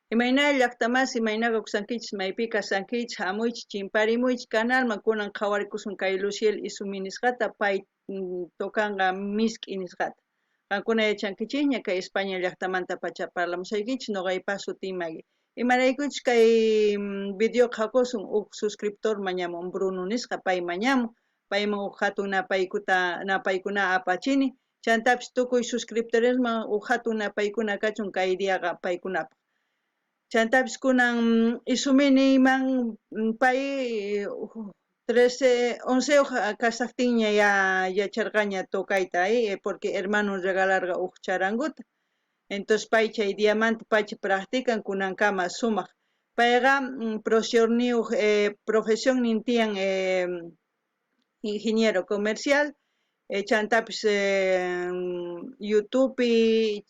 Imayna llaqtamasi, imayna kawsankichis, maypi kasankichis, hamuychis, chimparimuychis kanalman, kunan qhawarikusun kay Luciel Izumi nisqata, pay tocanqa misk'i nisqata. Qankuna yachankichisña kay España llaqtamanta pacha parlamusaykichis, noqaypa sutiy Maggie. Imaraykuchus kay video qhawakusun uj suscriptor mañamun Bruno nisqa, pay mañamun, payman uj hatun napaykuta napaykuna apachini, Chantapis tukuy suscriptoresman uj jatun napaykuna kachun kay diaqa paykunapaj. Chantapis kunan Izumi niyman pay 13, 11 kasajtinña ya yacharqaña tocayta, porque hermanon regalarqa uj charanguta. Entonces pay chay diamanta pacha practican kunankama sumaj. Payqa profesionniyuj profesionnin tiyan ingeniero comercial, chantapis YouTubepi,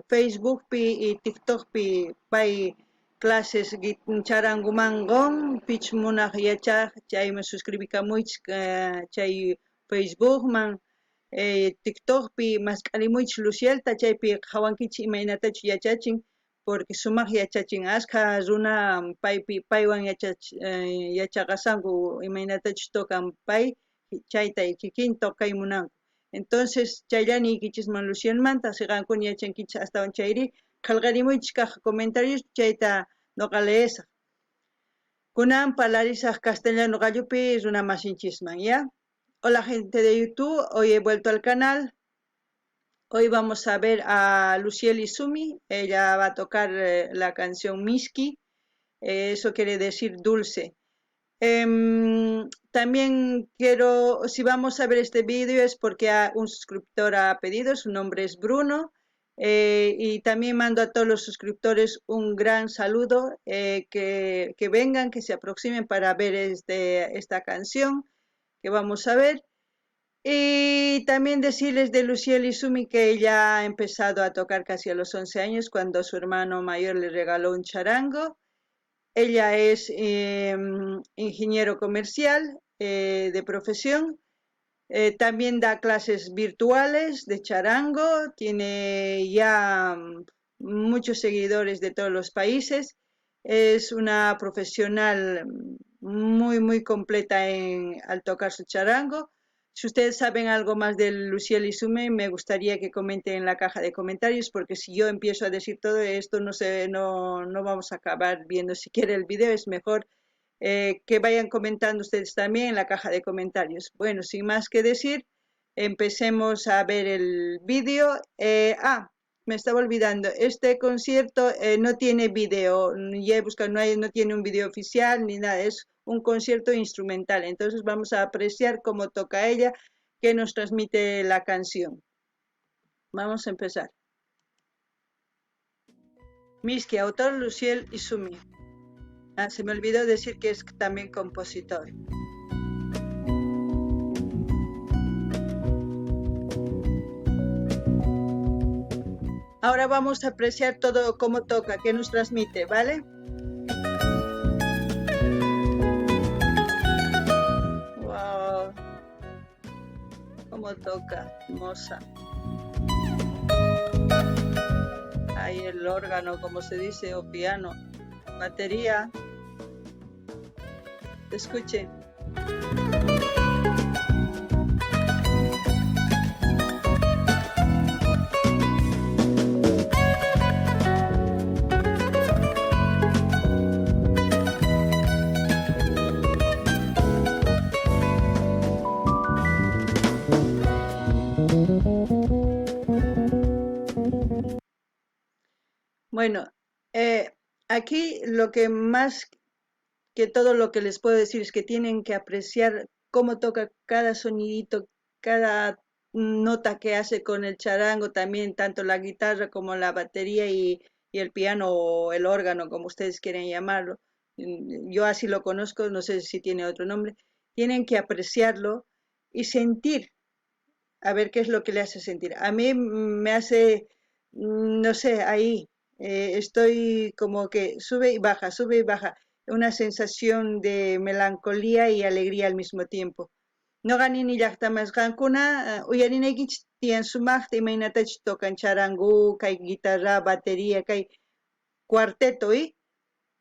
Facebookpi y TikTokpi pay clases charanguman qon, pichus munaj yachaj chayman suscribikamuychis chay Facebookman, TikTokpi mask'arimuychis Lucielta chaypi qhawankichis imaynatachus yachachin porque sumaj yachachin askha runa paypi paywan yachaqasanku imaynatachus tocan pay chayta kikin tocay munanku. Entonces chaylla niykichisman Lucielmanta, si qankuna yachankichis astawan chayri qhelqarimuychis kaj comentarios chayta noqa leesaj. Kunan parlarisaj castellano qallupi runa masinchisman, ya? Hola gente de YouTube, hoy he vuelto al canal. Hoy vamos a ver a Luciel Izumi, ella va a tocar la canción Miski, eso quiere decir dulce. También quiero, si vamos a ver este vídeo es porque un suscriptor ha pedido, su nombre es Bruno, y también mando a todos los suscriptores un gran saludo, que vengan, que se aproximen para ver esta canción que vamos a ver. Y también decirles de Luciel Izumi que ella ha empezado a tocar casi a los 11 años cuando su hermano mayor le regaló un charango. Ella es ingeniero comercial de profesión. También da clases virtuales de charango. Tiene ya muchos seguidores de todos los países. Es una profesional muy, muy completa al tocar su charango. Si ustedes saben algo más de Luciel Izumi, me gustaría que comenten en la caja de comentarios, porque si yo empiezo a decir todo esto, no sé, no, no vamos a acabar viendo siquiera el video. Es mejor que vayan comentando ustedes también en la caja de comentarios. Bueno, sin más que decir, empecemos a ver el vídeo. Me estaba olvidando, este concierto no tiene video, ya he buscado, no hay, no tiene un video oficial ni nada, es un concierto instrumental. Entonces vamos a apreciar cómo toca ella, qué nos transmite la canción. Vamos a empezar. Miski, autor Luciel Izumi. Ah, se me olvidó decir que es también compositor. Ahora vamos a apreciar todo cómo toca, qué nos transmite, ¿vale? Wow, cómo toca, hermosa. Ahí el órgano, como se dice, o piano, batería. Escuchen. Aquí lo que más que todo lo que les puedo decir es que tienen que apreciar cómo toca cada sonidito, cada nota que hace con el charango también, tanto la guitarra como la batería y el piano o el órgano, como ustedes quieren llamarlo. Yo así lo conozco, no sé si tiene otro nombre. Tienen que apreciarlo y sentir, a ver qué es lo que le hace sentir. A mí me hace, no sé, ahí estoy como que sube y baja, sube y baja. Una sensación de melancolía y alegría al mismo tiempo. Noqa nini llaqtamas qankuna uyarinaykichis tiyan sumaqta imaynatachus tocan charango, kay guitarra, batería, kay cuarteto, y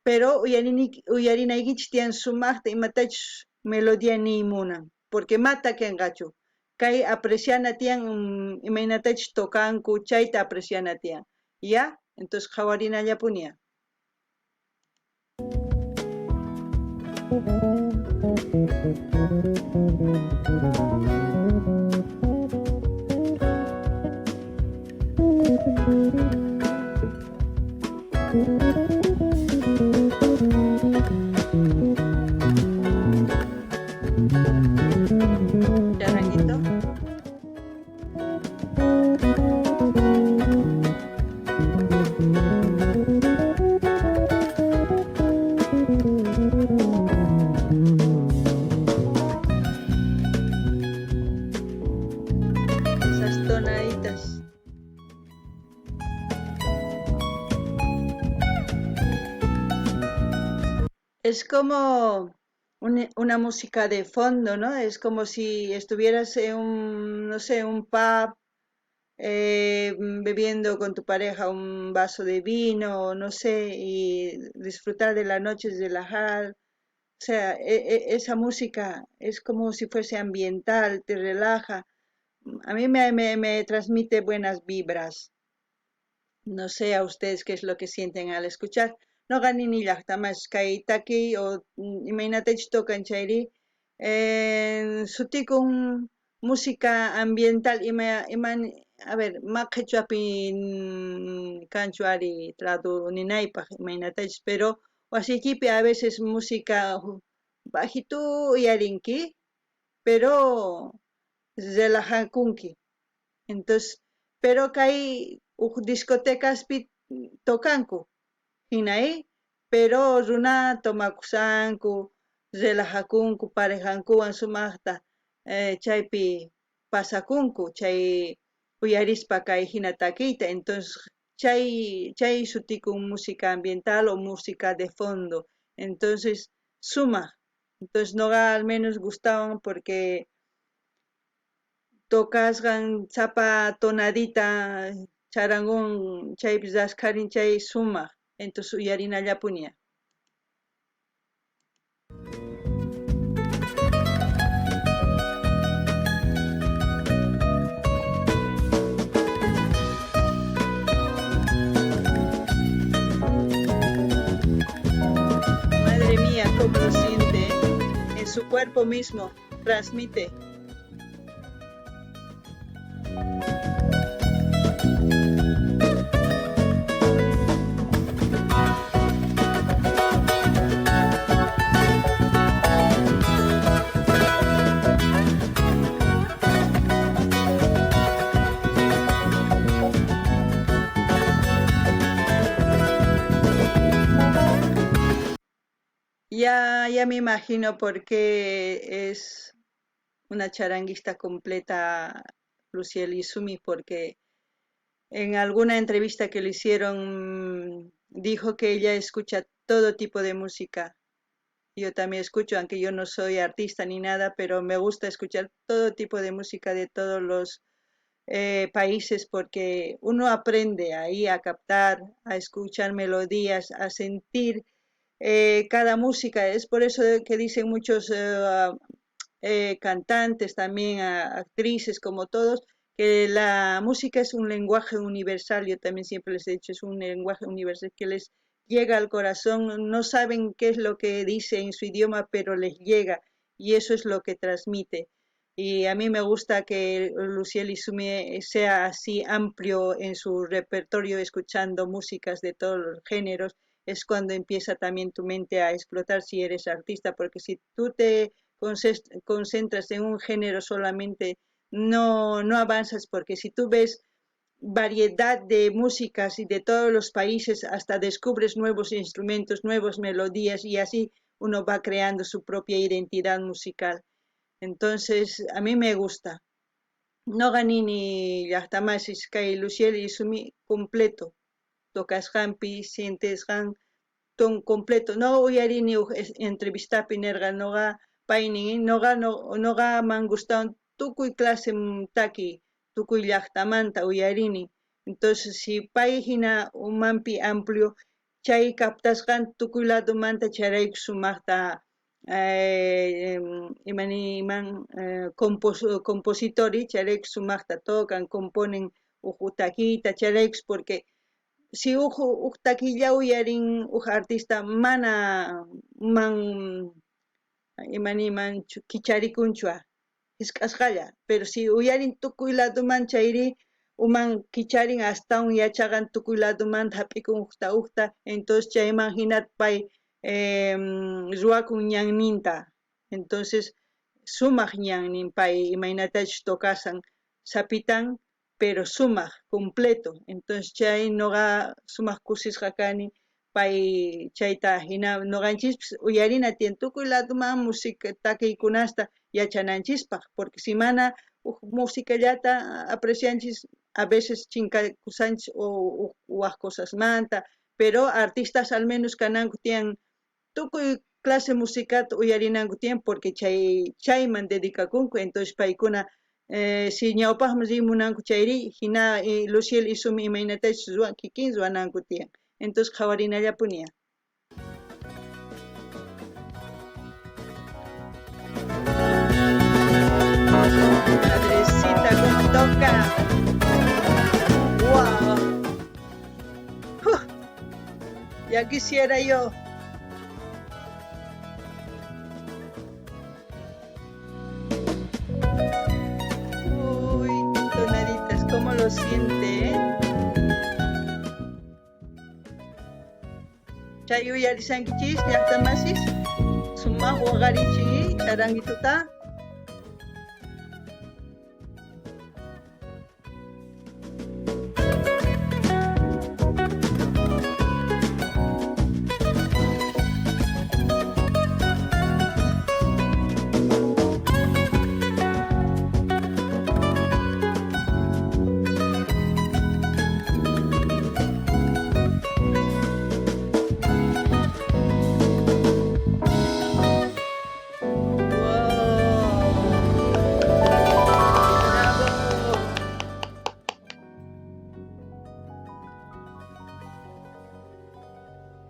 pero uyarinaykichis tiyan sumajta imatachus melodía niy munan, porque ma takenqachu. Kay apreciana tiyan imaynatachus tocanku chayta apreciana tiyan. Ya? Entonces qhawarinallapuni. Charanguito. Esas tonaditas. Es como una música de fondo, ¿no? Es como si estuvieras en un, no sé, un pub, bebiendo con tu pareja un vaso de vino, no sé, y disfrutar de la noche, relajar. O sea, esa música es como si fuese ambiental, te relaja. A mí me transmite buenas vibras. No sé a ustedes qué es lo que sienten al escuchar. Noqa nini llaqtamas kay takiy o imaynatachus tocan chayri sutikun música ambiental ima ima a ver ma qhichwapi kanchu ari tradu ninaypaq imaynatachus, pero wasiykipi a veces música bajito uyarinki, pero relajakunki. Entonces, pero kay uj discotecaspi tocanku hinay, pero runa tomakusanku, relajakunku parejankuwan sumaqta, chaypi pasakunku chay uyarispa kay hina takiyta. Entonces chay sutikun música ambiental o música de fondo. Entonces suma. Entonces noqa al menos gustaban porque tocasqan sapa tonadita charangon chaypi raskharin chay sumaq. Entonces uyarinallapuni. Madre mía, cómo lo siente, en su cuerpo mismo, transmite. Ya me imagino por qué es una charanguista completa Luciel Izumi, porque en alguna entrevista que le hicieron dijo que ella escucha todo tipo de música. Yo también escucho, aunque yo no soy artista ni nada, pero me gusta escuchar todo tipo de música de todos los países, porque uno aprende ahí a captar, a escuchar melodías, a sentir cada música. Es por eso que dicen muchos cantantes, también actrices, como todos, que la música es un lenguaje universal. Yo también siempre les he dicho, es un lenguaje universal que les llega al corazón. No saben qué es lo que dice en su idioma, pero les llega, y eso es lo que transmite. Y a mí me gusta que Luciel Izumi sea así amplio en su repertorio, escuchando músicas de todos los géneros. Es cuando empieza también tu mente a explotar si eres artista, porque si tú te concentras en un género solamente, no avanzas, porque si tú ves variedad de músicas y de todos los países, hasta descubres nuevos instrumentos, nuevas melodías, y así uno va creando su propia identidad musical. Entonces, a mí me gusta. Noqa nini llaqtamasis kay Luciel Izumi completo. Tocasqanpi, sientesqan ton completo. No uyarini uj entrevistapi nerqa noqa paynin, noqa no, noqa man gustan tukuy clase taki, tukuy llaqtamanta uyarini. Entonces, si pay hina umanpi amplio, Chay captasqan tukuy ladomanta chayrayku sumajta ima niyman compositori chayrayku sumajta tocan, componen uj takiyta chayraykus porque si uj uj takiylla uyarin uj artista mana man ima niyman kicharikunchu jisk'asqalla, pero si uyarin tukuy ladoman chayri uman kicharin astawan yachaqan tukuy ladomanta jap'ikun ujta ujta, entonces chayman jina pay ruwakun ñanninta, entonces sumaj ñannin pay imaynatachus tocasan sapitan pero sumaj completo, entonces chay noqa sumaj kusisqa kani pay chayta jina noqanchispis uyarina tiyan tukuy ladoman música takiykunasta yachananchispaj, porque si mana uj musicallata aprecianchis a veces chinkakusanchis o waj cosasmanta, pero artistas al menos kananku tiyan tukuy clase musicata uyarinanku tiyan porque chay chayman dedicakunku, entonces paykuna si ñawpajman riy munanku chayri jina Luciel Izumi imaynatachus ruwan kikin ruwananku tiyan, entonces qhawarinallapuni. Madrecita, cómo toca. ¡Wow! ¡Uf! Ya quisiera yo. Uy, tonaditas, cómo lo siente, eh? Chay uyarisankichis llaqtamasis sumaq waqarichin charangituta.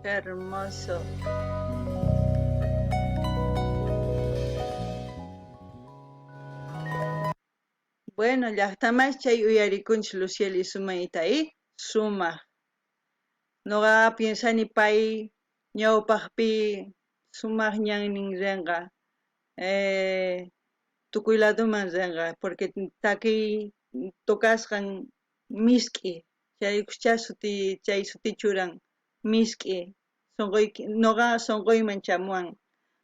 Hermoso. Bueno, llaqtamas chay uyarikunchis Luciel Izumayta, ¿eh? Sumaq. Noqa piensani pay ñawpaqpi sumaq ñannin rinqa, tukuy ladoman rinqa, porque takiy tocasqan misk'i, chayraykuchá suti chay sutichuran misk'i, sonqoyki noqa sonqoyman chamuwan.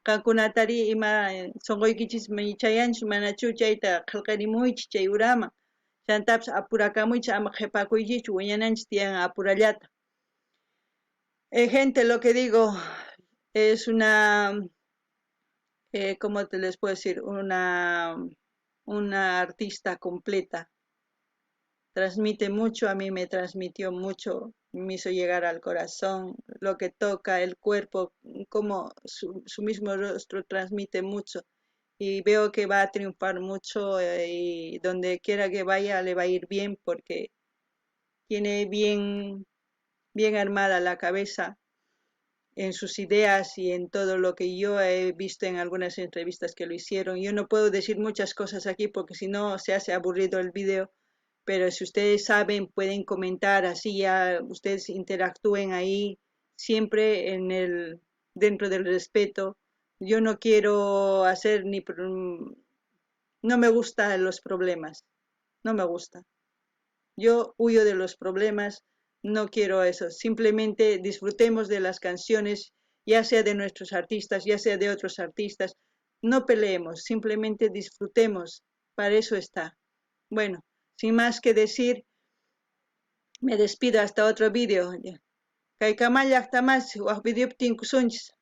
Qankunatari ima sonqoykichis chayanchu manachu chayta qhelqarimuychis chay uraman. Chantapis apurakamuychis ama qhepakuychischu wiñananchis tiyan apurallata. Gente, lo que digo es una, ¿cómo te les puedo decir? Una artista completa. Transmite mucho, a mí me transmitió mucho, me hizo llegar al corazón, lo que toca, el cuerpo, como su mismo rostro transmite mucho. Y veo que va a triunfar mucho y donde quiera que vaya le va a ir bien porque tiene bien, bien armada la cabeza en sus ideas y en todo lo que yo he visto en algunas entrevistas que lo hicieron. Yo no puedo decir muchas cosas aquí porque si no se hace aburrido el video, pero si ustedes saben pueden comentar, así ya ustedes interactúen ahí, siempre dentro del respeto. Yo no quiero hacer ni no me gustan los problemas, no me gusta. Yo huyo de los problemas, no quiero eso. Simplemente disfrutemos de las canciones, ya sea de nuestros artistas, ya sea de otros artistas. No peleemos, simplemente disfrutemos. Para eso está. Bueno, sin más que decir, me despido hasta otro vídeo. Kaykama llaqtamasi waj videopi tinkusunchis.